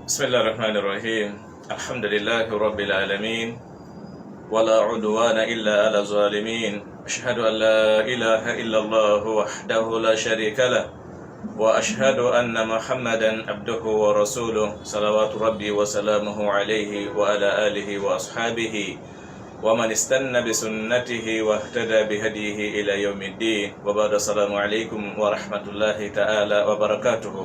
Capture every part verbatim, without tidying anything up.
بسم الله الرحمن الرحيم. الحمد لله رب العالمين، ولا عدوان إلا على الظالمين. أشهد أن لا إله إلا الله وحده لا شريك له، وأشهد أن محمدا عبده ورسوله، صلوات ربي وسلامه عليه وعلى آله وأصحابه ومن استن بسنته واهتدى بهديه إلى يوم الدين. وبعد، السلام عليكم ورحمة الله تعالى وبركاته.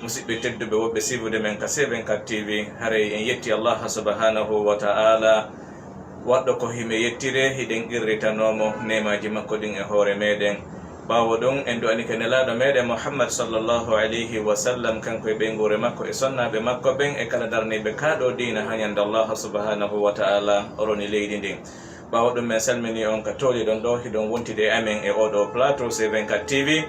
Musidɓe tedduɓe, woɓɓe siibude men ka C vingt-quatre T V, haray en yetti Allah subhanahu wa ta'ala, waɗɗo ko hime yettire, hiɗen qirritanoomo neemaaji makko ɗin e hoore meɗen. Ɓaawo ɗun, en du'anike Nelaaɗo meɗen Muhammad sallallahu alayhi wa sallam, kanko e ɓeynguure makko e sonnaaɓe makko ɓen e kala darniiɓe kaa ɗoo diina haa ñande Allah subhanahu wa ta'ala roni leydi ndin. Ɓaawo ɗun, men salmini on ka tooliɗon ɗoo, hiɗon wontide e amen e oo ɗoo plateau C vingt-quatre T V.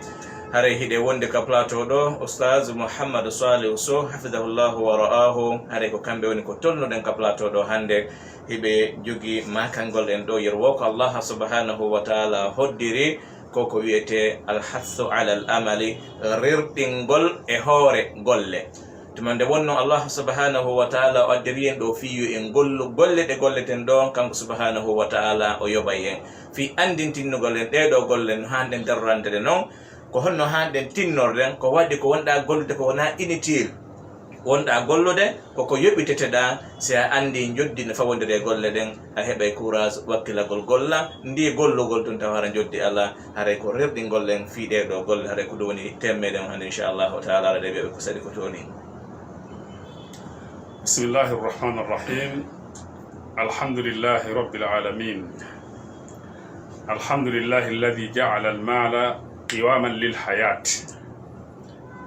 Haray hiɗe wondi ka plateau ɗoo Oustaz Mouhamadou Saliou Sow, hafidahullahu wa ra'ahu. Haray ko kamɓe woni ko tolnuɗen ka plateau ɗoo hannde. Hiɓe jogii maakangol en ɗoo, yerwoo ko Allah subhanahu wa ta'ala hoddiri, ko ko wi'etee al-hathu ala al-amali, rerɗingol e hoore golle. Tuma nde wonnoo Allah subhanahu wa ta'ala o addiri en ɗoo fii yo en gollu golle ɗe golleten ɗoo, kanko subhanahu wa ta'ala o yoɓay en. Fii anndintinnugol en ɗee ɗoo golle no haanɗen darorande ɗe non, ko honno haanɗen tinnorden, ko waɗi ko wonɗaa gollude ko wonaa inutile wonɗaa gollude, ko ko yoɓiteteɗaa. Si a anndii njoddi no fawondiri e golle ɗen, a heɓay courage wakkilagol golla ndii gollugol tun tawa hara njoddi alaa. Haray ko rerɗingol en fii ɗee ɗoo golle, haray ko ɗum woni thème meɗen hannde, inchallahu ta'ala, haray ɗe wi'aɓe ko saɗi ko tooni. بسم الله الرحمن الرحيم. الحمد لله رب العالمين. الحمد لله الذي جعل المال قواما للحياة،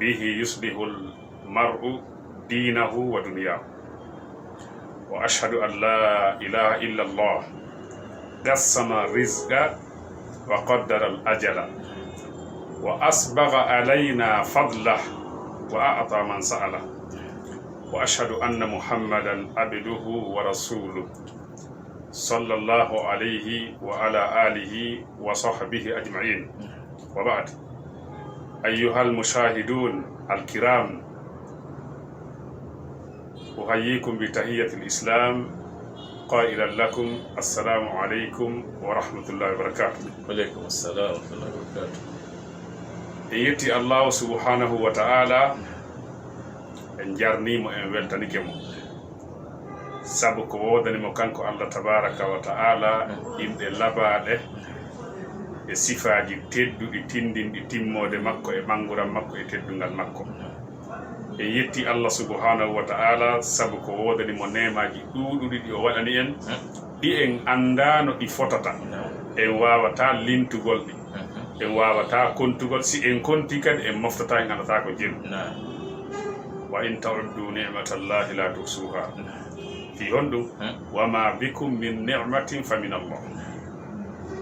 به يصلح المرء دينه ودنياه. وأشهد أن لا إله إلا الله، قسم الرزق وقدر الأجل، وأسبغ علينا فضله، وأعطى من سأله. وأشهد أن محمدا عبده ورسوله، صلى الله عليه وعلى آله وصحبه أجمعين. وبعد، أيها المشاهدون الكرام، أحييكم بتحية الإسلام، قائلا لكم: السلام عليكم ورحمة الله وبركاته. وعليكم السلام ورحمة الله وبركاته. En yetti Allahu subhanahu wa ta'ala, en jarnii mo, en weltanike mo. Sabu ko woodani mo kanko Allah tabaraka wa ta'ala inɗe labaaɗe e sifaaji tedduɗi, tindinɗi timmoode makko e ɓanngural makko e teddungal makko. En yetti Allah subhanahu wa ta'ala sabu ko woodani mo neemaaji ɗuuɗuɗi ɗi o waɗani en, ɗi en anndaano ɗi fotata. En waawataa lintugol ɗi. En waawataa kontugol. Si en kontii kadi, en moftataa, en anndataa ko jeru. Naam. وإن تعدوا نعمة الله لا تحصوها. Naam. Fii honɗum? Hmm. وما بكم من نعمة فمن الله.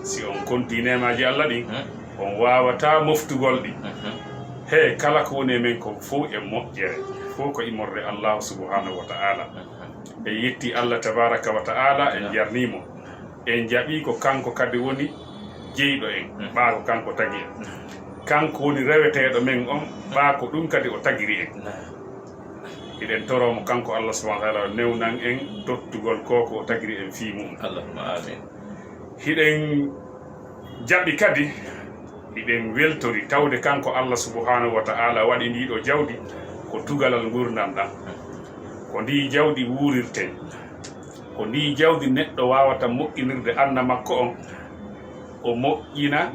Si on kontii neemaaji Allah ɗin, hmm, on waawataa moftugol ɗi. Mhm. He kala ko woni e men ko fow e moƴƴere, fow ko immorde Allahu subhanahu wa ta'ala. Mhm. En yetti Allah tabaraka wa ta'ala, en, naam, jarnii mo. En jaɓii ko kanko kadi woni jeyɗo en, mm, ɓaa ko kanko tagi en. Mm. Kanko woni reweteeɗo men on, ɓaa ko ɗum kadi o tagiri en. Naam. Hiɗen toroo mo kanko Allah subhanahu wa ta'ala o newnan en tottugol ko ko o tagiri en fii mu'un. Allahumma amin. Hiɗen jaɓi kadi, hiɗen weltori tawde kanko Allah subhanahu wa ta'ala waɗi ndii ɗoo jawdi ko tugalal ngurndan ɗan. Ko ndii jawdi wuurirten. Ko ndii jawdi neɗɗo waawata moƴƴinirde annda makko on, o moƴƴina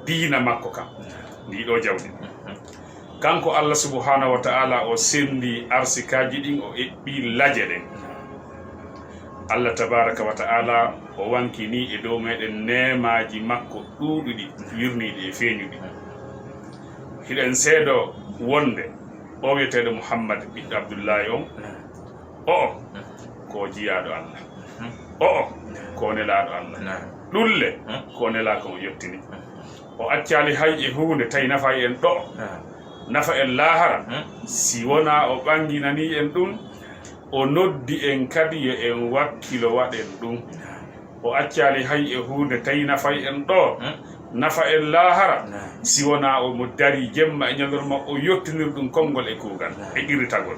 diina makko kan, ndii ɗoo jawdi. Kanko Allah subhanahu wa ta'ala o senndi arsikaaji ɗin, o eɓɓi laje ɗen. Allah tabaraka wa ta'ala o wankini e dow meɗen neemaaji makko ɗuuɗuɗi, wirniiɗi e feeñuɗi. Hiɗen seedo wonde o wi'eteeɗo Muhammad ɓiɗɗo Abdullahi on, o'o ko jiyaaɗo Allah. O'o ko nelaaɗo Allah. Naam. Ɗulle, hmm, ko nelaa ko o yottini. Hmm. O accaali hay e huunde tawi nafa en ɗoo, naam, nafa en laahara, hmm, si wonaa o ɓanginanii en ɗum, o noddi en kadi yo en wakkilo waɗen ɗum. Naam. O accaali hay e huunde tawi nafa en ɗoo, hmm, nafa en laahara, si wonaa o mo darii jemma e ñalorma, o yottinir ɗum konngol e kuugal e qirritagol.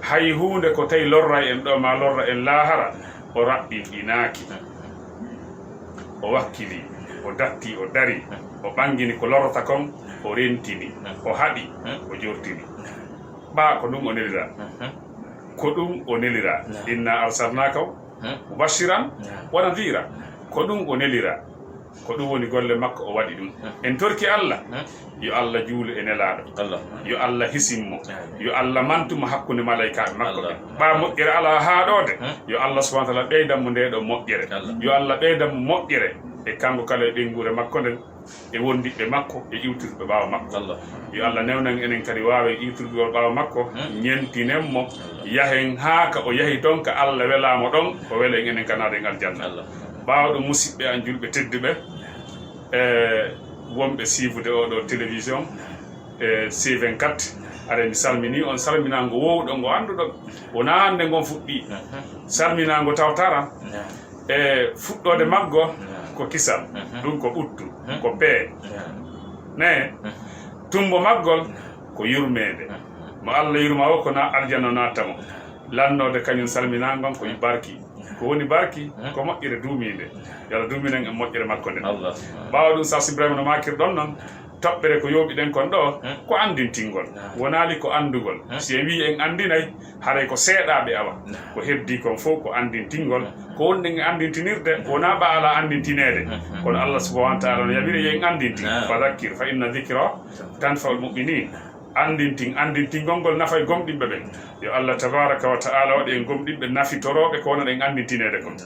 Hay huunde ko tawi lorra en ɗo maa lorra en laahara, o raɓɓinɗinaaki. O wakkili, o datti, o dari, o ɓangini ko lorrata kon, o rentini, o haɗi, o jortini. Ɓaa ko ɗum o nelira. Ko ɗum o nelira. Inna arsalnaka mubashiran wa nadhira. Ko ɗum o nelira. Ko ɗum woni golle makko, o waɗi ɗum. En torki Allah, yo Allah juulu e nelaaɗo. Yo Allah hisin mo. Yo Allah mantu mo hakkunde malaykaaɓe makko ɓen. Ɓaa moƴƴere alaa haaɗoode, yo Allah subhanahu wa taala ɓeydan mo ndee ɗoo moƴƴere. Yo Allah ɓeydan mo moƴƴere e kanko kala e ɓeynguure makko nden, e wondiɓɓe makko, e iwtirɓe ɓaawo makko. Yo Allah newnan enen kadi waawe iwtirgol ɓaawo makko, ñentinen mo, yahen haa ka o yahi ton, ka Allah welaa mo ɗon, o wela en enen ka naaden aljanna. Ɓaawo ɗum, musiɓɓe an julɓe tedduɓe, e wonɓe siifude oo ɗoo télévision, e C vingt-quatre, aɗa mi salmini on salminaango woowɗo ngo annduɗon. Wonaa hannde ngon fuɗɗii. Salminaango tawtara. E fuɗɗoode maggo ko kisal. Ɗum ko ɓuttu, ko pee. Ne, tumbo maggol ko yurmeende. Mo Allah yurma o, ko na aljanna naatta mo. Lannoode kañum salminaango on ko barki. Ko woni barki? Ko moƴƴere duumiinde. Yo Allah duuminen en moƴƴere makko nden. Ɓaawo ɗum, Sas Ibrahima no maakirɗon non, toɓɓere ko yooɓiɗen kon ɗoo, ko anndintingol. Wonaali ko anndugol. Si en wii en anndinay, haray ko seeɗaaɓe awa. Ko heddii kon fof ko anndintingol. Ko wonɗen e anndintinirde, wonaa ɓa alaa anndintineede. Kono Allah subhanahu wa taala no yamiri yo en anndintin. Fadakkir fa inna dikra tanfaul muminin. Anndintin, anndintingol ngol nafay gomɗinɓe ɓen. Yo Allah tabaraka wa taala waɗu en gomɗinɓe nafitorooɓe ko wonɗen anndintineede kon.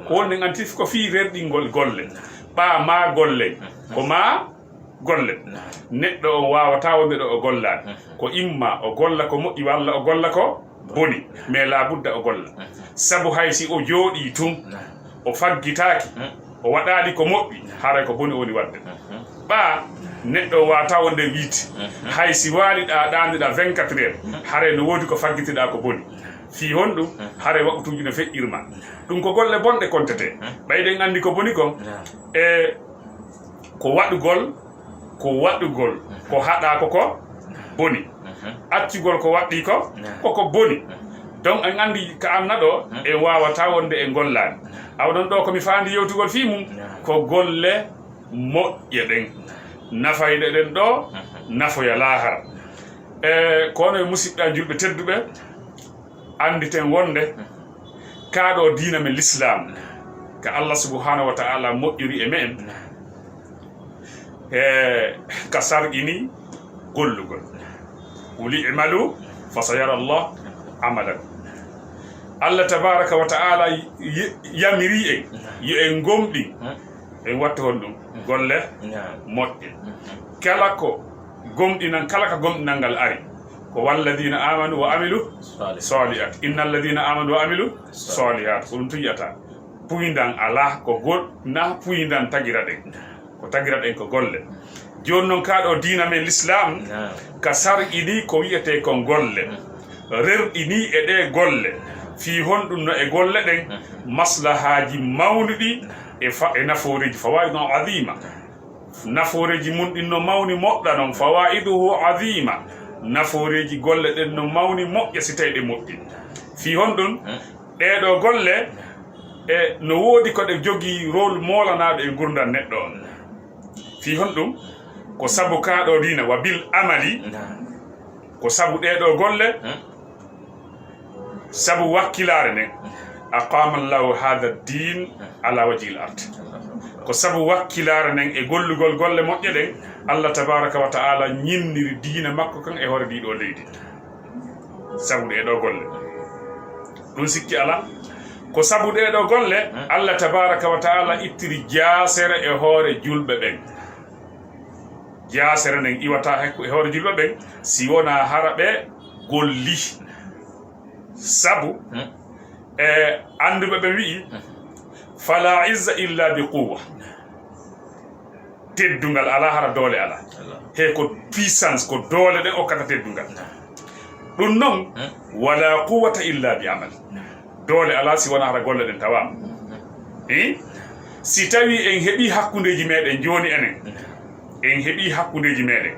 Ko wonɗen anndinti ko fii rerɗingol golle. Ɓaa maa golle, ko maa golle. Neɗɗo on waawataa wonde ɗo o gollaani. Ko imma o golla ko moƴƴi walla o golla ko boni. Mais laabudda o golla. Sabu hay si o jooɗii tun, o faggitaaki, o waɗaali ko moƴƴi, haray ko boni o woni waɗde. Ɓaa neɗɗo on waawataa wonde wiide, hay si waaliɗaa, ɗaaniɗaa vingt-quatre heures, haray no woodi ko faggitiɗaa ko boni. Fii honɗum? Haray waɓɓutuuji no feƴƴirma. Ɗum ko golle bonɗe kontetee. Ɓay ɗen anndi ko boni kon, e ko waɗugol, ko waɗugol, ko haɗaa ko ko boni. Accugol ko waɗɗii ko, ko ko boni. Donc, en anndi ka anna ɗo, en waawataa wonde en gollaani. Awa ɗon ɗo ko mi faandi yewtugol fii mum, ko golle moƴƴe ɗen. Nafayɗe ɗen ɗo, nafoya laahara. E, kono e musiɓɓe an julɓe tedduɓe, annditen wonde kaa ɗo diina men Lislaam, ka Allah subhanahu wa ta'ala moƴƴiri e me'en, e ka sar'ini gollugol. Qul i'malu fa sayara Allah amalakum. Allah tabaraka wa ta'ala y-, yamiri en, yo en gomɗin, en wattu honɗum? Golle moƴƴe. Kala ko gomɗinan, kala ka gomɗinal ngal ari, ko walladina amanu wa amilu salihat. Inna alladina amanu wa amilu salihat, ko ɗum tun yiyata. Puyndan alaa, ko gol-, na puyndan tagira ɗen. Ko tagira ɗen ko golle. Jooni non, kaa ɗo diina men Lislaam, ka sar'ini ko wi'etee kon golle. Rerɗini e ɗee golle. Fii honɗum? No e golle ɗen, maslahaaji mawnuɗi e fa-, e nafooreeji, fawaidun azima. Nafooreeji mun ɗin no mawni moƴƴa non, fawaiduhu azima. Nafooreeji golle ɗen no mawni moƴƴa si tawi ɗe moƴƴi. Fii honɗum? Ɗee ɗoo golle, e no woodi ko ɗe jogii rôle moolanaaɗo e ngurndan neɗɗo on. Fii honɗum? Ko sabu kaa ɗo diina, wa bil amali, ko sabu ɗee ɗoo golle, sabu wakkilaare nden, aqama Allahu hadha ad-din ala wajhi al-ard. Ko sabu wakkilaare nden e gollugol golle moƴƴe ɗen, Allah tabaraka wa ta'ala ñinniri diina makko kan e hoore ndii ɗoo leydi. Sabu ɗee ɗoo golle. Ɗum sikki alaa. Ko sabu ɗee ɗoo golle, Allah tabaraka wa ta'ala ittiri jaasere e hoore julɓe ɓen. Jaasere nden iwataa hekku e hoore julɓe ɓen, si wonaa hara ɓe golli. Sabu, e annduɓe ɓe wi'i, fala izza illa bi quwwa. Teddungal alaa hara doole alaa. He ko puissance, ko doole ɗen okkata teddungal. Ɗum non, wala quwwata illa bi amal. Doole alaa si wonaa hara golle ɗen tawaama. Eh? Si tawii en heɓii hakkundeeji meɗen jooni enen, En heɓii hakkundeeji meeɗen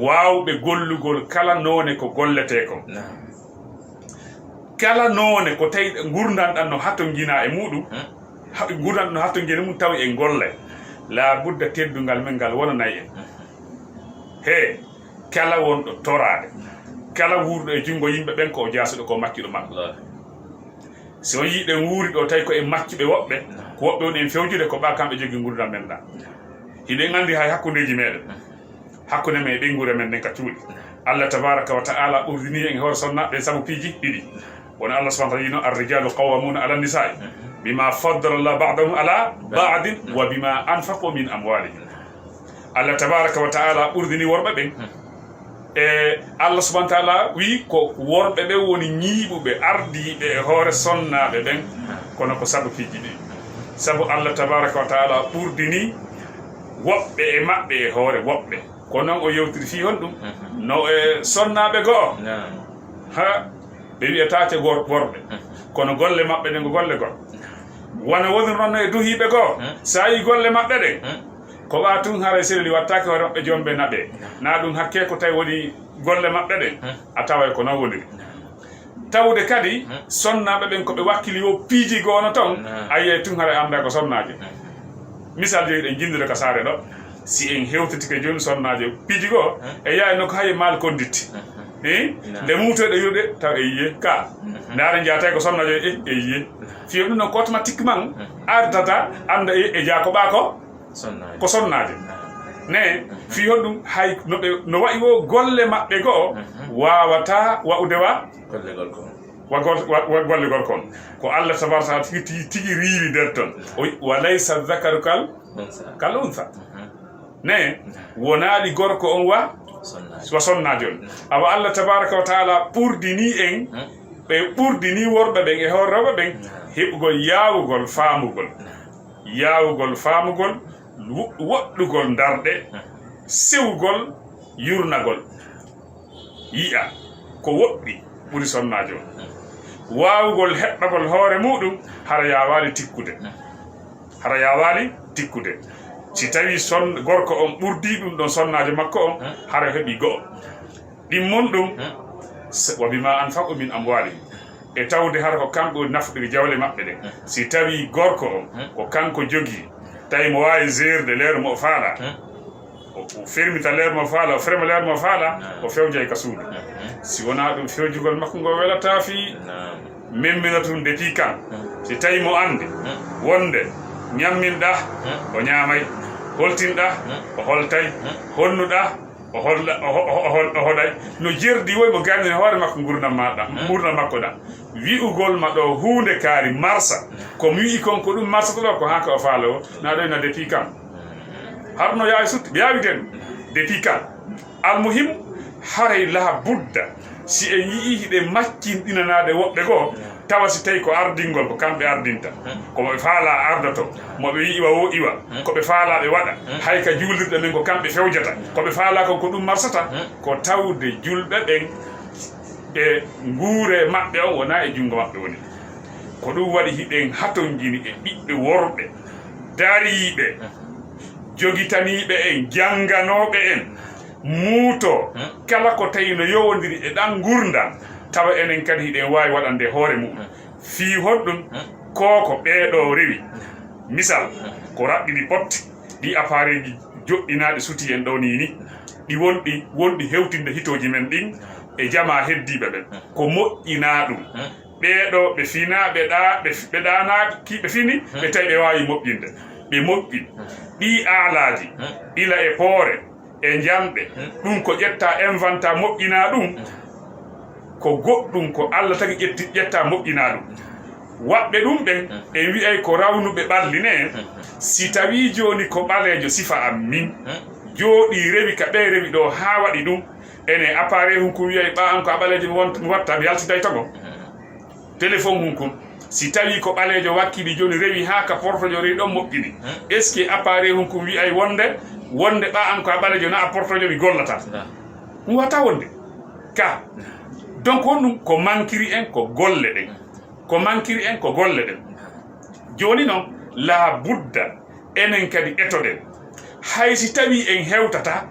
waawɓe gollugol kala noone ko golletee kon. Kala noone ko tawi ngurndan ɗan no hatonjinaa e muuɗum, ngurndan ɗan no hatonjinaa e mum tawi en gollay, laa budda teddungal men ngal wonanay en. He kala wonɗo toraade, kala wuurɗo e junngo yimɓe ɓen ko o jaasuɗo, ko o maccuɗo maɓɓe. Si on yii ɗen wuuri ɗoo tawi ko en maccuɓe woɓɓe, ko woɓɓe woni en fewjude, ko ɓaa kamɓe jogii ngurndan men ɗan. Hiɗen anndi hay hakkundeeji meeɗen, hakkunde men e ɓeynguure men nden ka cuuɗi. Allah tabaraka wa ta'ala ɓurdini en e hoore sonnaaɓe ɓen sabu piiji ɗiɗi. Woni Allah subhanahu wa ta'ala yino, "Ar-rijalu qawwamuna ala nisai bima faddala Allah ba'dahum ala ba'din wa bima anfaqu min amwalihim." Allah tabaraka wa ta'ala ɓurdini worɓe ɓen. E Allah subhanahu wa ta'ala wi ko worɓe ɓen woni ñiiɓuɓe, ardiiɓe e hoore sonnaaɓe ɓen, kono ko sabu piiji ɗiɗi. Sabu Allah tabaraka wa ta'ala ɓurdini woɓɓe e maɓɓe e hoore woɓɓe. Ko non o yewtiri fii honɗum? No e sonnaaɓe goo. Ha ɓe wi'ataake gor-, worɓe. Kono golle maɓɓe ɗen ko golle goo. Wano woniri non no e duhiiɓe goo. Sa yii golle maɓɓe ɗen, ko ɓaa tun haray selli wattaake hoore maɓɓe jombe naɓe. Na ɗum hakkee ko tawi woni golle maɓɓe ɗen. A taway ko non woniri. Tawde kadi, sonnaaɓe ɓen ko ɓe wakkili wo piiji goo no ton, a yiyay tun haray anndaa ko sonnaajo. Misal joyi ɗen jinndude ka saare ɗoo, si en hewtitike jooni sonnaajo piiji goo, e yaay no ko hay mal conduite. Eh? Nde muutoyɗo yirde, taw e yiye ka. Ndaare njaatay ko sonnaajo e, e yiye. Fiyo ɗum non ko automatiquement ardata annda e, e jaa ko ɓaa ko sonnaajo. Ko sonnaajo. Ne, fii honɗum hay no ɓe, no wa'i wo golle maɓɓe goo waawataa wa'ude wa golle gorko on. Wa gol-, wa, wa golle gorko on. Ko Allah tabaraka wa ta'ala tigi, tigi, tigi riiwi nder ton. O wi, "Wa laysa dhakaru kal, kal untha." Ne, wonaali gorko on wa, wa sonnaajo on. Awa Allah tabaraka wa ta'ala ɓurdini en, ɓe ɓurdini worɓe ɓen e hoore rewɓe ɓen, heɓugol yaawugol faamugol. Yaawugol faamugol, wo-, woɗɗugol ndarɗe, sewugol, yurnagol. Yi'a ko woɗɗi ɓuri sonnaajo on. Waawugol heɓɓagol hoore muuɗum, hara yaawaali tikkude. Hara yaawaali tikkude. Si tawii son-, gorko on ɓurdii ɗum ɗon sonnaajo makko on, hara heɓii go'o. Ɗimmun ɗum, s-, wa bima anfaqu min amwalihim. E tawde hara ko kamɓe woni nafuɗiri jawle maɓɓe ɗen. Si tawii gorko on, ko kanko jogii, tawi mo waawi zeerde leer mo o faala, o, o fermita leer mo faala, o ferma leer mo faala, o fewjay ka suudu. Si wonaa ɗum, fewjugol makko ngo welataa fii. Memmina tun depi kan. Si tawii mo anndi wonde ñamminɗaa, o ñaamay, holtinɗaa, o holtay, honnuɗaa, o holla, o ho-, o ho-, o hol-, o hoɗay. No jerdi woy mo gardini hoore makko ngurndan maaɗa, ngurndan makko ɗan. Wi'ugol ma ɗoo huunde kaari marsa, ko mi wi'i kon ko ɗum marsata ɗoo, ko haa ka o faala o, na ɗoy na depi kan. Har no yaawi sutti, ɓe yaawi den, depi kan. Almuhim, haray laa budda, si en yi'ii hiɗen maccinɗinanaade woɓɓe goo, tawa si tawii ko ardingol ko kamɓe ardinta, ko mo ɓe faalaa ardoto, mo ɓe wi'i iwa wo iwa, ko ɓe faalaa ɓe waɗa, hay ka juulirɗe men ko kamɓe fewjata, ko ɓe faalaa kon ko ɗum marsata, ko tawde julɓe ɓen e nguure maɓɓe on wonaa e junngo maɓɓe woni. Ko ɗum waɗi hiɗen hatonjini e ɓiɓɓe worɓe dariiɓe, jogitaniiɓe en, jannganooɓe en, muuto kala ko tawi no yowondiri e ɗan ngurndan, tawa enen kadi hiɗen waawi waɗande hoore mu'un. Fii honɗum? Ko ko ɓee ɗoo rewi. Misal, ko raɓɓiɗi potti, ɗi appareil ji joɗɗinaaɗi suti en ɗoo nii ni, ɗi wonɗi, wonɗi hewtinde hitooji men ɗin e jamaa heddiiɓe ɓen. Ko moƴƴinaa ɗum. Ɓee ɗoo ɓe finaa, ɓe ɗaa-, ɓe fi-, ɓe ɗaanaa ki, ɓe fini, ɓe tawi ɓe waawi moƴƴinde. Ɓe moƴƴi. Ɗii aalaaji, ila e poore, e njamɗe, ɗum ko ƴettaa, inventa, moƴƴinaa ɗum, ko goɗɗum, ko Allah tagi ƴetti, ƴettaa, moƴƴinaa ɗum. Waɗɓe ɗum ɓen, en wi'ay ko rawnuɓe ɓalli ne, si tawii jooni ko ɓaleejo sifa am min, jooɗii rewi ka ɓee rewi ɗoo haa waɗi ɗum, ene appareil hun kun wi'ay ɓaa an ko a ɓaleejo mi wont-, mi watta, mi yaltitay togo. Téléphone hun kun, si tawii ko ɓaleejo wakkili jooni rewi haa ka portojo rewi ɗon moƴƴini. Est-ce que appareil hun kun wi'ay wonde, wonde ɓaa an ko a ɓaleejo na a portojo mi gollata? Ɗum wata wonde. Ka. Donc honɗum ko mankiri en ko golle ɗen. Ko mankiri en ko golle ɗen. Jooni non, laa budda enen kadi etoɗen. Hay si tawii en hewtataa,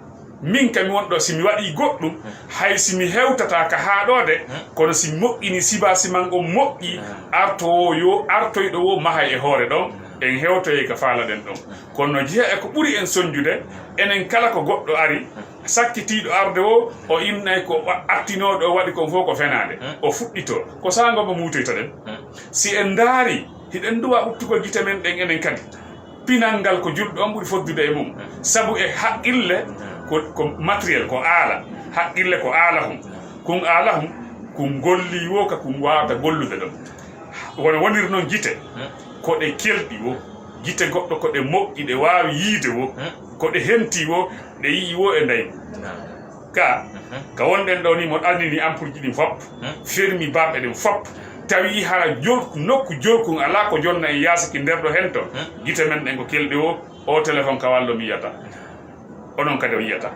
min ka mi won ɗoo, si mi waɗii goɗɗum, hay si mi hewtataa ka haaɗoode, kono si mi moƴƴinii, si baasiman on moƴƴii, artoowo yo artoyɗo woo mahay e hoore ɗon, en hewtoyay ka faalaɗen ɗon. Kono no jeyaa e ko ɓuri en sonjude, enen kala ko goɗɗo ari, sakkitiiɗo arde woo, o innay ko wa-, artinooɗo o waɗi kon fow ko fenaande. O fuɗɗitoo. Ko saanga mo muutoytoɗen. Si en ndaarii, hiɗen duwa uttugol gite men ɗen enen kadi. Pinal ngal ko julɗo on ɓuri foddude e mum. Sabu e haqqille ko, ko matériel, ko aala. Haqqille ko aalahun. Kun aalahun, kun gollii woo ka kun waawata gollude ɗon. Wano woniri non gite, ko ɗe kelɗi woo. Gite goɗɗo ko ɗe moƴƴi, ɗe waawi yiide woo. Ko ɗe hentii woo, ɗe yi'i woo e ndaygu. Ka, ka wonɗen ɗoo nii, mo ɗannini ampulji ɗin fop, fermi baaɓe ɗen fop, tawi hara jol-, nokku jolkun alaa ko jonna en yaasi ki nder ɗo hen ton. Gite men ɗen ko kelɗe woo, o téléphone ka wallo mi yiyata. Onon kadi on yiyata.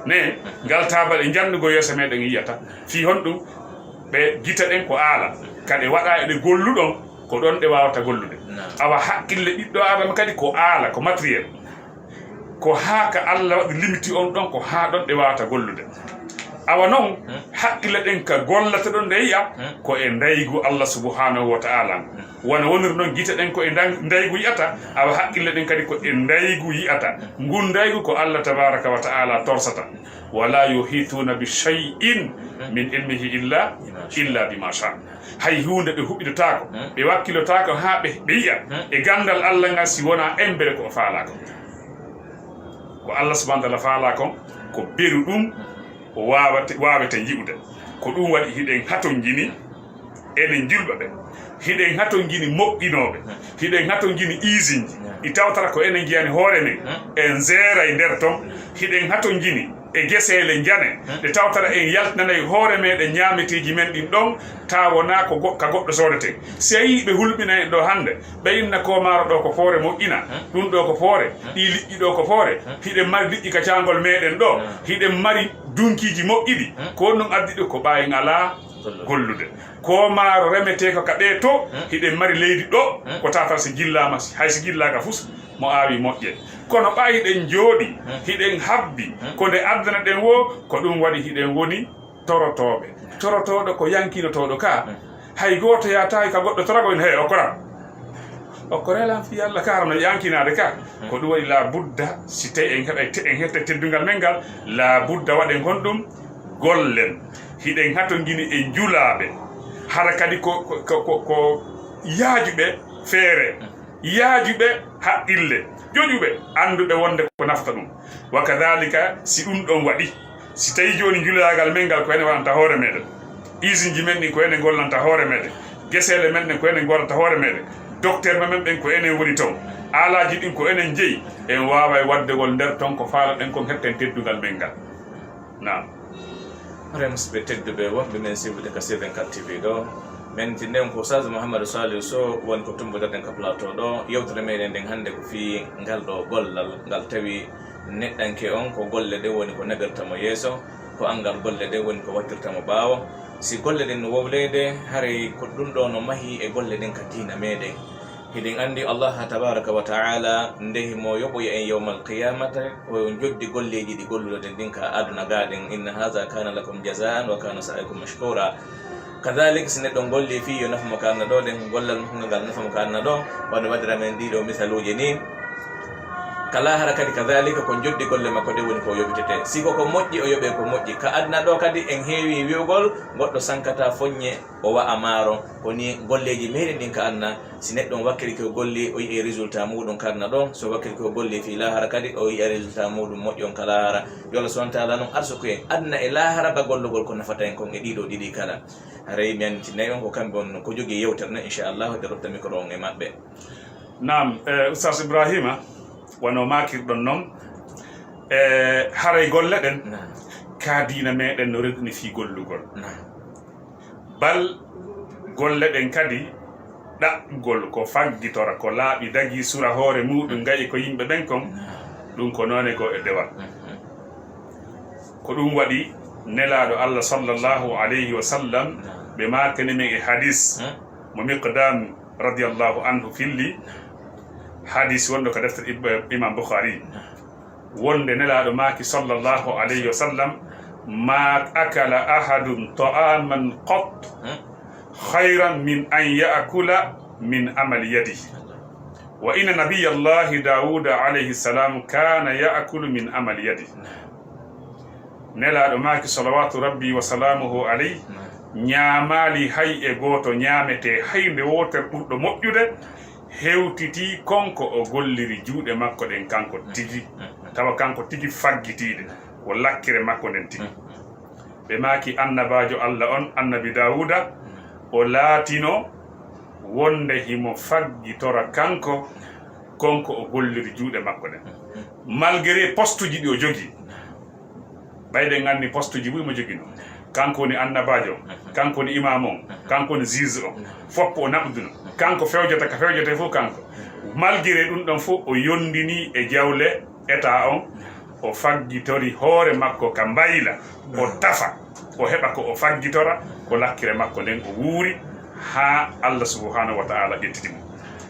Ne, ngal taabal e njannugol yeeso meɗen yiyata. Fii honɗum? Ɓe gite ɗen ko aala. Kadi waɗa e ɗe golluɗon, ko ɗon ɗe waawata gollude. Awa haqqille ɓiɗɗo Aadama kadi ko aala, ko matériel. Ko haa ka Allah waɗi limiti on ɗon, ko haa ɗon ɗe waawata gollude. Awa non, haqqille ɗen ka gollata ɗon ɗe yi'a, ko e ndaygu Allah subhanahu wa ta'ala. Wano woniri non, gite ɗen ko e ndan-, ndaygu yi'ata, awa haqqille ɗen kadi ko e ndaygu yi'ata. Ngun ndaygu ko Allah tabaraka wa ta'ala torsata. Wala yuhituna bi shay'in min ilmihi illa, illa bima sha. Hay huunde ɓe huɓidotaako, ɓe wakkilotaako haa ɓe, ɓe yi'a e ganndal Allah ngal si wonaa embere ko o faalaa kon. Ko Allah subhanahu wa ta'ala faalaa kon, ko beru ɗum o waawate, waawete yi'ude. Ko ɗum waɗi hiɗen hatonjini enen julɓe ɓe. Hiɗen hatonjini moƴƴinooɓe. Hiɗen hatonjini isinji. Ɗi tawtata ko enen njiyani hoore men. En zeeray nder ton. Hiɗen hatonjini e geseele njane. Ɗe tawtata en yaltinanay hoore meɗen ñaameteeji men ɗin ɗon, taa wonaa ko go-, ka goɗɗo soodeten. Si a yii ɓe hulɓina en ɗo hannde, ɓe inna ko maaro ɗo ko poore moƴƴina, ɗum ɗo ko poore, ɗi liƴƴi ɗo ko poore, hiɗen mari liƴƴi ka caangol meɗen ɗo, hiɗen mari dunkiiji moƴƴiɗi, ko honɗum addi ɗum? Ko ɓaayen alaa gollude. Ko maaro remetee ko ka ɓee to, hiɗen mari leydi ɗo, ko tawata si jillaama, hay si jillaaka fus, mo aawi moƴƴe. Kono ɓay hiɗen jooɗi, hiɗen habbi, ko nde addana ɗen woo, ko ɗum waɗi hiɗen woni torotooɓe. Torotooɗo ko yankinotooɗo ka. Hay gooto yaataaki ka goɗɗo tora ko en, "Hey, okkoram. Okkorelam fii Allah ka, haram no yankinaade ka." Ko ɗum waɗi laa budda, si tawi en heɓay te-, en heɓta teddungal men ngal, laa budda waɗen honɗum? Gollen. Hiɗen hatonjini e njulaaɓe. Hara kadi ko, ko, ko, ko, ko yaajuɓe feere. Yaajuɓe haqqille, joƴuɓe, annduɓe wonde ko nafata ɗum. Wa kadhalika, si ɗum ɗon waɗi, si tawi jooni njulaagal men ngal ko enen waɗanta hoore meɗen, isinji men ɗin ko enen gollanta hoore meɗen, geseele men ɗen ko enen gollanta hoore meɗen, docteur men ɓen ko enen woni ton, aalaaji ɗin ko enen jeyi, en waaway waddegol nder ton ko faalaɗen kon, heɓten teddungal men ngal. Naam. Hoore musidɓe tedduɓe wonɓe men suivre ka C vingt-quatre T V ɗo, men tinnden ko Oustaz Mouhamadou Saliou Sow woni ko tumbodirɗen ka plateau ɗo. Yewtere meɗen nden hannde ko fii ngal ɗo gollal ngal tawi neɗɗanke on ko golle ɗen woni ko naɓirta mo yeeso, ko anngal golle ɗen woni ko wattirta mo ɓaawo. Si golle ɗen no wowleede, haray ko ɗum ɗo no mahii e golle ɗen ka diina meɗen. Hiɗen anndi Allah tabaraka wa ta'ala nde himo yoɓoya en yawmal qiyamata, o joddi golleeji ɗi golluɗen ɗin ka aduna gaa ɗin, "Inna haza kana lakum jazaan wa kana sa'yukum mashkura." Kadalik, si neɗɗo golli fii yo nafa mo ka aduna ɗo, ɗen gollal makko ngal nafa mo ka aduna ɗo, wano waɗira men ɗiɗo misaluuji ni. Ka lahara kadi kadalika ko joddi golle makko ɗe woni ko yoɓitete. Si ko ko moƴƴi, o yoɓe ko moƴƴi. Ka aduna ɗo kadi en heewi wi'ugol, goɗɗo sankata foññe, o wa'a maaro. Ko ni golleeji meɗen ɗin ka aduna, si neɗɗo on wakkilike o golli, o yi'ay résultat muɗum ka aduna ɗon, so wakkilike o golli fii lahara kadi, o yi'a résultat muɗum moƴƴo on ka lahara. Yo Allah subhanahu wa ta'ala non arsuku en aduna e lahara ba gollugol ko nafata en kon e ɗiɗo ɗiɗi kala. Haray mi annditinayi on ko kamɓe on ko jogii yewtere nden, inchallahu, ɓe rotta micro on e maɓɓe. Naam, eh, Oustaz Ibrahima, wano maakirɗon non, eh, haray golle ɗen, naam, ka diina meɗen no rewɗini fii gollugol. Naam. Bal golle ɗen kadi ɗaɓɓugol ko faggitora, ko laaɓi dagii sura hoore muɗum, ngayi ko yimɓe ɓen kon, ɗum ko noone goo e dewal. Ko ɗum waɗi Nelaaɗo Allah sallallahu alayhi wa sallam, ɓe maakani men e hadis mo Miqdam radiyallahu anhu filli, hadis wonɗo ka deftere Ib-, Imam Bukhari. Wonde Nelaaɗo maaki, sallallahu alayhi wa sallam, "Ma akala ahadun ta'aman qat khayran min an ya'kula min amali yadihi. Wa inna nabiyallahi Dawuda alayhi salam kana ya'kulu min amali yadihi." Nelaaɗo maaki, salawatu rabbi wa salamuhu alayhi, ñaamaali hay e gooto ñaametee hay nde wootere ɓurɗo moƴƴude, hewtitii kon ko o golliri juuɗe makko ɗen kanko tigi, tawa kanko tigi faggitiiɗe, ko lakkire makko nden tigi. Ɓe maaki, annabaajo Allah on, annabi Daawuda, o laatino wonde himo faggitora kanko kon ko o golliri juuɗe makko ɗen. Malgré postuji ɗi o jogii, ɓay ɗen anndi postuji buy mo joginoo. Kanko woni annabaajo on, kanko woni imaamu on, kanko woni juge on, fof o naɓduno. Kanko fewjata ka fewjetee fof kanko. Malgré ɗum ɗon fof, o yondinii e jawle État on, o faggitori hoore makko ka mbayla, o tafa, o heɓa ko o faggitora, ko lakkire makko nden o wuuri haa Allah subhanahu wa ta'ala ƴettiti mo.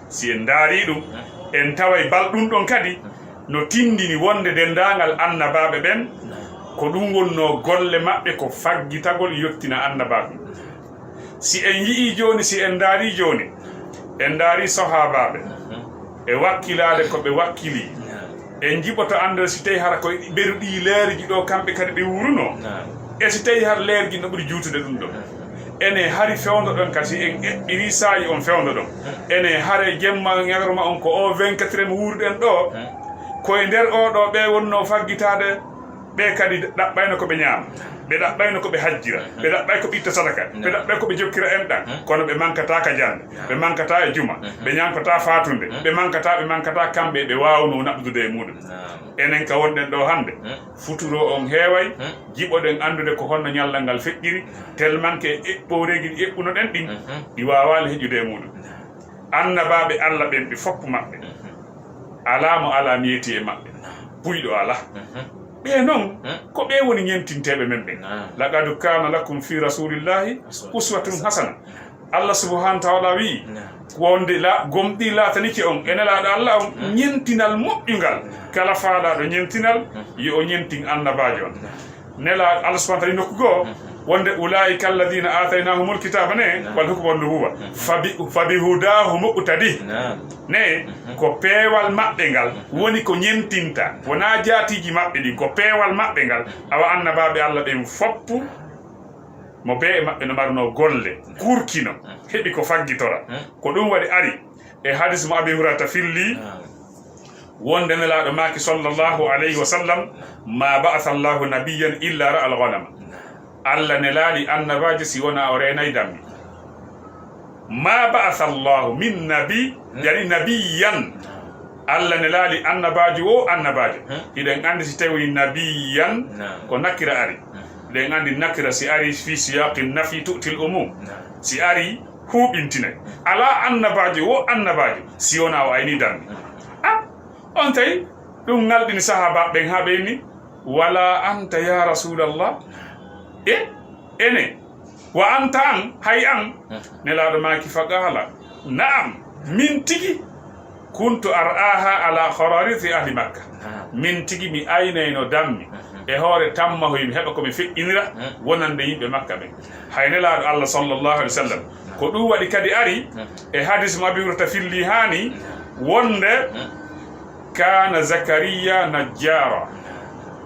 Si en ndaarii ɗum, en taway bal ɗum ɗon kadi no tindini wonde denndaangal annabaaɓe ɓen, ko ɗum wonnoo golle maɓɓe, ko faggitagol yottina annabaaɓe. Si en yi'ii jooni, si en ndaarii jooni, en ndaarii sahaabaaɓe e wakkilaade ko ɓe wakkilii, en njiɓoto anndal si tawii hara ko e ɓeru ɗii leerji ɗoo kamɓe kadi ɓe wuurunoo, e si tawii hara leerji no ɓuri juutude ɗum ɗoo. Ene hari fewndo ɗon kadi, si en eɓɓirii saa'i on fewndo ɗon, ene hare jemma ñalorma on ko o vingt-quatre mo wuuruɗen ɗoo, ko e nder oo ɗoo ɓe wonnoo faggitaade. Ɓe kadi ɗaɓɓayno ko ɓe ñaama, ɓe ɗaɓɓayno ko ɓe hajjira, ɓe ɗaɓɓay ko ɓe itta sadaka, ɓe ɗaɓɓay ko ɓe jokkira enɗan, kono ɓe mankataa ka jannde, ɓe mankataa e juma, ɓe ñankataa faatunde, ɓe mankataa, ɓe mankataa, kamɓe ɓe waawnoo naɓdude e muuɗum. Enen ka wonɗen ɗoo hannde, futuro on heeway, jiɓoɗen anndude ko honno ñallal ngal feƴƴiri, tellement que eɓɓooreeji ɗi eɓɓunoɗen ɗin, ɗi waawaali heƴude e muuɗum. Annabaaɓe Allah ɓen ɓe foppu maɓɓe, alaa mo alaa miyetii e maɓɓe, buyɗo alaa. Ɓee non, ko ɓee woni ñentinteeɓe men ɓen. Laqad kana lakum fi rasulillahi uswatun hasana. Allah subhanahu wa ta'ala wi'i, wonde la, gomɗii laatanike on e Nelaaɗo Allah on ñentinal moƴƴungal. Kala faalaaɗo ñentinal, yo o ñentin annabaajo on. Nelaaɗo Allah subhanahu wa ta'ala nokku goo, wonde, "Ulaa'ika alladhiina aataynahumul kitaaba" ne, "wal hukma wan nubuwwa. Fa bi, fa bi hudaahum iqtadih." Ne, ko peewal maɓɓe ngal woni ko ñentinta, wonaa jaatiiji maɓɓe ɗin, ko peewal maɓɓe ngal. Awa annabaaɓe Allah ɓen foppu, mo bee e maɓɓe no marnoo golle, kurkino, heɓi ko faggitora. Ko ɗum waɗi ari e hadis mo Abi Hurayrata filli, wonde Nelaaɗo maaki, sallallahu alayhi wa sallam, "Ma ba'atha Allahu nabiyyan illa ra'al ghanama." Allah nelaali annabaajo si wonaa o reenay dammi. "Ma ba'atha Allahu min nabi, yani nabiyyan." Allah nelaali annabaajo wo annabaajo. Hiɗen anndi si tawi woni nabiyyan, ko nakira ari. Hiɗen anndi nakira si ari fi siyaqi nafi tu'til umum. Si ari huuɓintinay. Alaa annabaajo wo annabaajo si wonaa o aynii dammi. Ah, on tawi ɗum ŋalɗini sahaabaaɓe ɓen haa ɓe inni, "Wala anta ya Rasulallah?" E, ene, "Wa anta an, hay an?" Nelaaɗo maaki, "Fa qaala, na'am, min tigi, kuntu ar'aha ala kharariti ahli Makka." Min tigi mi aynayno dammi e hoore tammahoy, mi heɓa ko mi feƴƴinira wonande yimɓe Makka ɓen. Hay Nelaaɗo Allah, sallallahu alaihi wa sallam, ko ɗum waɗi kadi ari e hadis mo Abi Hurayrata filli haani, wonde, "Kana Zakariya najjara."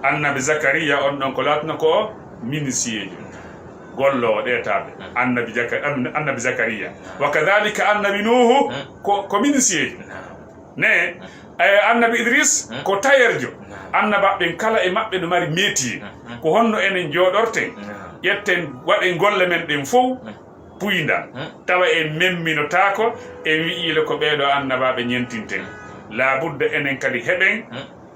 Annabi Zakariya on ɗon ko laatno ko o minisiyeejo, golloowo ɗeetaaɓe. Annabi Zaka-, an-, annabi Zakariya. Wa kadhalika annabi Nuuhu ko, ko minisiyeejo. Ne, eh, annabi Idris ko tayerjo. Annabaaɓe ɓen kala e maɓɓe no mari métier. Ko honno enen jooɗorten? Ƴetten, waɗen golle men ɗen fow puyndan. Tawa en memminotaako, en wi'iile ko ɓeeɗo annabaaɓe ñentinten. Laabudda enen kadi heɓen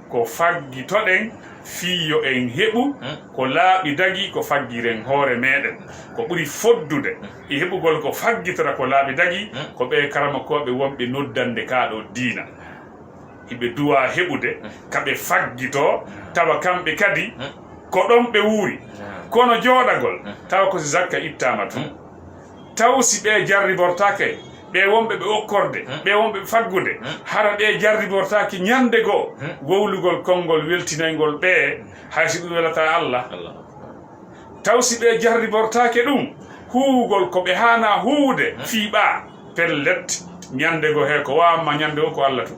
ko faggitoɗen fii yo en heɓu ko laaɓi dagi ko faggiren hoore meɗen. Ko ɓuri foddude e heɓugol ko faggitora ko laaɓi dagi, ko ɓee karamokooɓe wonɓe noddande kaa ɗoo diina. Hiɓe duwaa heɓude ka ɓe faggitoo, tawa kamɓe kadi ko ɗon ɓe wuuri. Kono jooɗagol, tawa ko si zakka ittaama tun. Taw si ɓe jarribortaake, ɓe wonɓe ɓe okkorde, ɓe wonɓe ɓe faggude, hara ɓe jarribortaake ñande goo, wowlugol konngol weltinoyngol ɓe, hay si ɗum welataa Allah. Taw si ɓe jarribortaake ɗum, huuwugol ko ɓe haanaa huuwude fii ɓaa, pellet, ñande goo he ko waawamma ñande o ko Allah tun.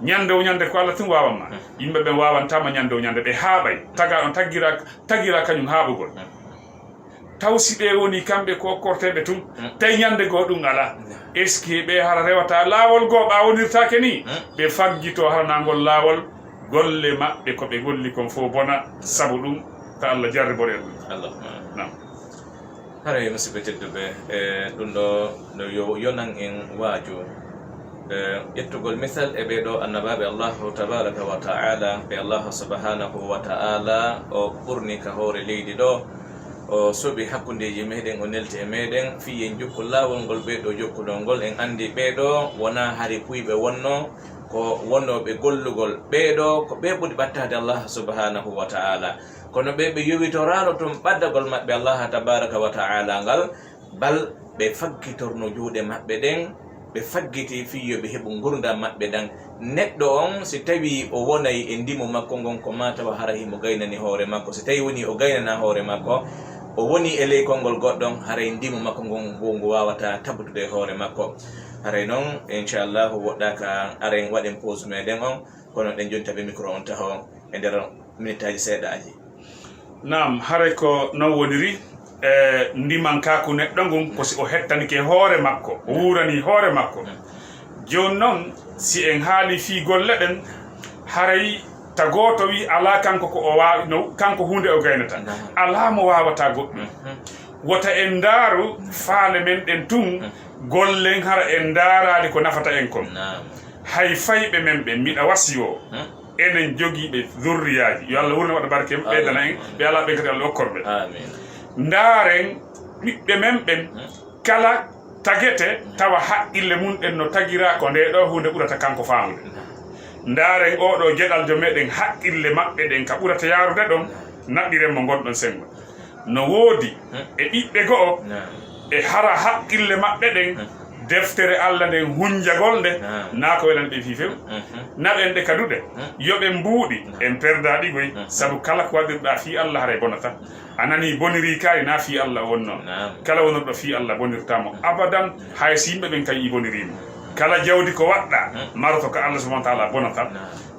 Ñande o ñande ko Allah tun waawamma. Yimɓe ɓen waawantaama ñande o ñande, ɓe haaɓay. Tagaa ɗon taggiraa, tagiraa kañum haaɓugol. Taw si ɓe woni kamɓe ko okkorteeɓe tun, tawi ñande goo ɗum alaa. Est-ce que ɓe hara rewataa laawol goo ɓaa wonirtaake nii? Ɓe faggitoo hara naa ngol laawol, golle maɓɓe ko ɓe golli kon fow bona, sabu ɗum ka Allah jarribore ɗum. Allah. Naam. Haray, musidɓe tedduɓe, e ɗum ɗo no yo yonan en waaju, e ƴettugol misal e ɓee ɗoo annabaaɓe Allahu tabaaraka wa ta'ala, ɓe Allahu subhanahu wa ta'ala o ɓurni ka hoore leydi ɗoo, o suɓi hakkundeeji meɗen, o nelti e meɗen fii en jokku laawol ngol ɓee ɗoo jokkunoo ngol. En anndi ɓee ɗoo wonaa hari puyɓe wonnoo, ko wonnooɓe gollugol. Ɓee ɗoo ko ɓe ɓuri ɓattaade Allah subhanahu wa ta'ala. Kono ɓe, ɓe yowitoraano tun ɓaddagol maɓɓe Allah tabaaraka wa ta'ala ngal, bal ɓe faggitorno juuɗe maɓɓe ɗen, ɓe faggiti fii yo ɓe heɓu ngurndan maɓɓe ɗan. Neɗɗo on, si tawii o wonay e ndimu makko ngon, ko maa tawa hara himo gaynani hoore makko. Si tawii wonii o gaynanaa hoore makko, o wonii e ley konngol goɗɗon, haray ndimu makko ngon ngu, ngu waawataa tabutude e hoore makko. Haray non, inchallahu, woɗɗaaka, aren waɗen pause meɗen on, kono ɗen jonta ɓe micro on taho e nder minitaaji seeɗaaji. Naam, haray ko non woniri, e ndimankaaku neɗɗo ngun, ko si o hettanike hoore makko, o wuuranii hoore makko. Jooni non, si en haalii fii golle ɗen, haray ta gooto wi'i alaa kanko ko o waawi, no, kanko huunde o gaynata. Naam. Alaa mo waawataa goɗɗum. Mhm. Wota en ndaaru faale men ɗen tun, gollen hara en ndaaraali ko nafata en kon. Naam. Hay fayɓe men ɓen, miɗa wasiyoo, enen jogiiɓe zurriyaaji, yo Allah wurno waɗa barke, ɓeydana en, ɓe alaa ɓen kadi Allah okkor ɓe. Amiin. Ndaaren ɓiɓɓe men ɓen, kala tagete, tawa haqqille mun ɗen no tagiraa ko ndee ɗoo huunde ɓurata kanko faamude. Ndaaren oo ɗoo geɗaljo meɗen, haqqille maɓɓe ɗen ka ɓurata yaarude ɗon, naɓiren mo ngon ɗon senngo. No woodi e ɓiɓɓe go'o, e hara haqqille maɓɓe ɗen, deftere Allah nden hunjagol nde, naa ko welani ɓe fii few. Naɓen ɗe ka duɗe, yo ɓe mbuuɗi, en perdaa ɗigoy, sabu kala ko waɗirɗaa fii Allah haray bonata. A nanii bonirii kaari, naa fii Allah o wonnoo. Kala wonirɗo fii Allah bonirtaa mo abadan, hay si yimɓe ɓen kay i bonirii mo. Kala jawdi ko waɗɗaa, maroto ka Allah subhanahu wa ta'ala bonata.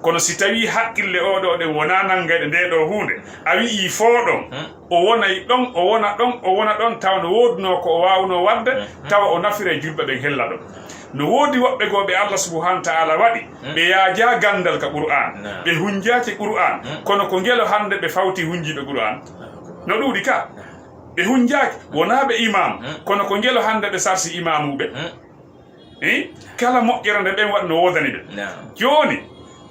Kono si tawii haqqille oo ɗoo ɗen wonaa nanngayɗe ndee ɗoo huunde, a wi'ii foo ɗon, o wonay ɗon, o wona ɗon, o wona ɗon, tawa no woodunoo ko o waawunoo waɗde, tawa o nafiray julɓe ɓen hella ɗon. No woodi woɓɓe goo ɓe Allah subhanahu wa ta'ala waɗi, ɓe yaajaa ganndal ka Qur'aan, ɓe hunjaaki Qur'aan, kono ko ngelo hannde ɓe fawti hunjiiɓe Qur'aan? No ɗuuɗi ka. Ɓe hunjaaki, wonaa ɓe imaam, kono ko ngelo hannde ɓe sarsi imaamuuɓe. Eh? Kala moƴƴere nde ɓen waɗi no woodani ɓe. Naam. Jooni,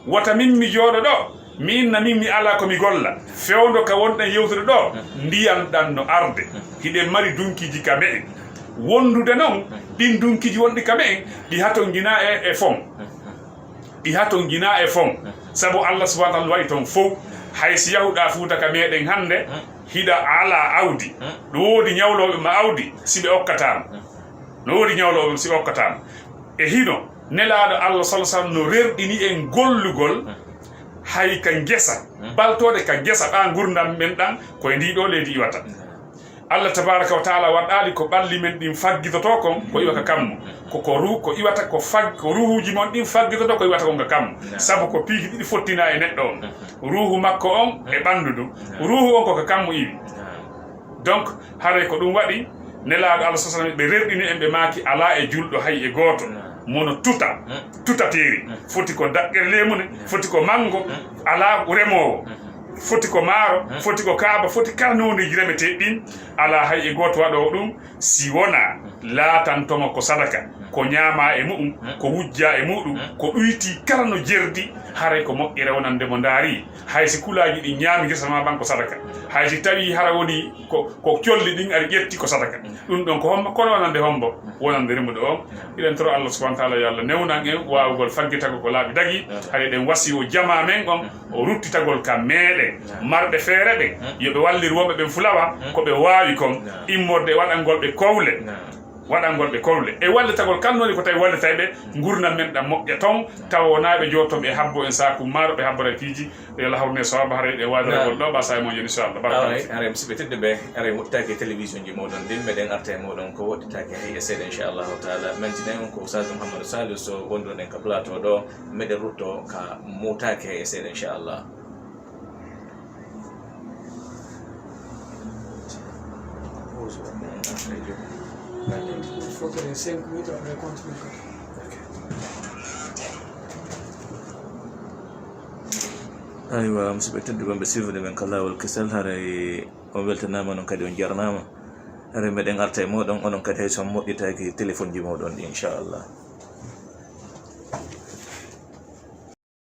wota min mi jooɗo ɗoo, miin na min mi alaa ko mi golla. Fewndo ka wonɗen yewtude ɗoo, ndiyan ɗan no arde. Hiɗen mari dunkiiji ka me'en. Wondude non, ɗin dunkiiji wonɗi ka me'en, ɗi hatonjinaa e, e fon. Ɗi hatonjinaa e fon. Sabu Allah subhanahu wa ta'ala waɗi ton fow. Hay si yahuɗaa Fuuta ka meɗen hannde, hiɗa alaa awdi. No woodi ñawlooɓe ma awdi, si ɓe okkataa ma. No woodi ñawlooɓe si ɓe okkataa ma. E hino, Nelaaɗo Allah sallallahu alaihi wasallam no rerɗini en gollugol hay ka ngesa, baltoode ka ngesa, ɓaa ngurndan men ɗan ko e ndii ɗoo leydi iwata. Allah tabaraka wa taala waɗaali ko ɓalli men ɗin faggitotoo kon ko iwa ka kammu. Ko, ko ru-, ko iwata ko fag-, ko ruuhuuji mon ɗin faggitotoo ko iwata kon ka kammu. Naam. Sabu ko piiji ɗiɗi fottinaa e neɗɗo on. Ruuhu makko on e ɓanndu ndun. Ruuhu on ko ka kammu iwi. Naam. Donc, haray ko ɗum waɗi, Nelaaɗo Allah sallallahu alaihi wasallam, ɓe rerɗini en, ɓe maaki, alaa e julɗo hay e gooto, mo no tuta, tutateeri. Foti ko daɓɓere leemune, foti ko manngo, alaa remoowo. Foti ko maaro, foti ko kaaba, foti kala noondeeji remeteeɗi ɗin, alaa hay e gooto waɗoowo ɗum, si wonaa laatanto mo ko sadaka, ko ñaamaa e mu'un, ko wujjaa e muɗum, ko ɗuytii kala no jerdi, haray ko moƴƴere wonande mo ndaari. Hay si kulaaji ɗin ñaami ngesa maa ban ko sadaka. Hay si tawii hara woni ko, ko colli ɗin ari ƴetti ko sadaka. Ɗum ɗon ko hombo, kono wonande hombo, wonande remuɗo on. Hiɗen toro Allah subhanahu wa taala yo Allah newnan en waawugol faggitagol ko laaɓi dagi. Haray ɗen wasiyo jamaa men on, o ruttitagol ka meɗen. Marɓe feere ɓen, yo ɓe wallir wonɓe ɓen fulawa, ko ɓe waawi kon, immorde e waɗangol ɓe kowle. waɗangol ɓe kowle e wallitagol kalnoni ko tawi wallitay ɓe ngurndan men ɗan moƴƴa ton, tawa wonaa ɓe jooton ɓe habbo en saaku maaro, ɓe habbora piiji, ɓe lahawne sawaba haray ɗe waadiragol ɗo ɓa sawi mon joni inchallah. Barakallah. Aray, aray, musidɓe tedduɓe, aray, woɗɗitaaki e télévision ji moɗon ndin, meɗen arta e moɗon ko woɗɗitaaki hay e seeɗa inchallahu taala. Mantinay on ko Oustaz Mouhamadou Saliou Sow wonduɗen ka plateau ɗo, meɗen rutto ka mutaaki hay e seeɗa inchallah. Aywa, musidɓe tedduɓe ɓe suivre men ka laawol kesal, haray on weltanaama, non kadi on jarnaama. Haray meɗen arta e moɗon, onon kadi hay so on moƴƴitaaki téléphone ji moɗon ɗi, inchallah.